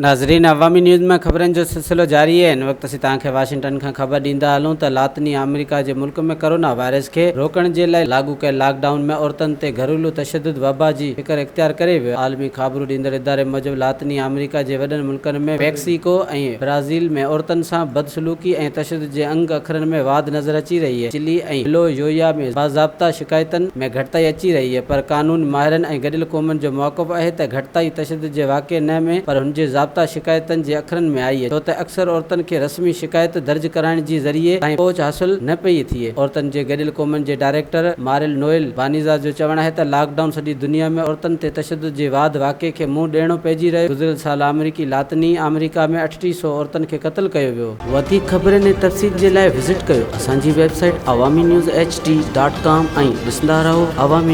ناظرين عوامي نيوز ۾ خبرن جو سلسلو جاري آهي هن وقت اسين توهان کي واشنگٽن کان خبر ڏيندا هلون ته لاطني آمريڪا جي ملڪ ۾ ڪرونا وائرس کي روڪڻ جي لاء لاڳو ڪيل لاڪ ڊائون ۾ عورتن تي گهريلو تشدد وبا جي شڪل اختيار ڪري ويو عالمي خابرو ڏيندڙ اداري موجب لاطني آمريڪا جي وڏن ملڪن ۾ ميڪسيڪو ۽ برازيل ۾ عورتن سان بدسلوڪي ۽ تشدد جي انگ اکرن ۾ واڌ نظر اچي رهي آهي چلي ۽ بلو يويا ۾ باضابطا شڪايتن ۾ گهٽتائي اچي رهي آهي پر قانون ماهرن ۽ گڏيل قومن جو موقف آهي ته گهٽتائي تشدد جي واقعي نه ۾ پر هن جي ضابطا شڪايتن جي اکرن ۾ آئي ڇو ته اڪثر عورتن کي رسمي شڪايت درج ڪرائڻ جي ذريعي تائين پهچ حاصل نه پئي ٿئي. عورتن جي گڏيل قومن جي ڊائريڪٽر ماريل نوئل بانيزا جو چوڻ آهي ته لاڪ ڊائون سڄي دنيا ۾ عورتن تي تشدد جي واڌ واقعي کي منهن ڏيڻو پئجي رهيو گذريل سال آمريڪي لاطني آمريڪا ۾ 38 سئو عورتن کي قتل ڪيو ويو. وڌيڪ خبرن ۽ تفصيل جي لاء وزٽ ڪيو اسان جي website Awami news H D dot com ۽ ڏسندا رهو عوامي.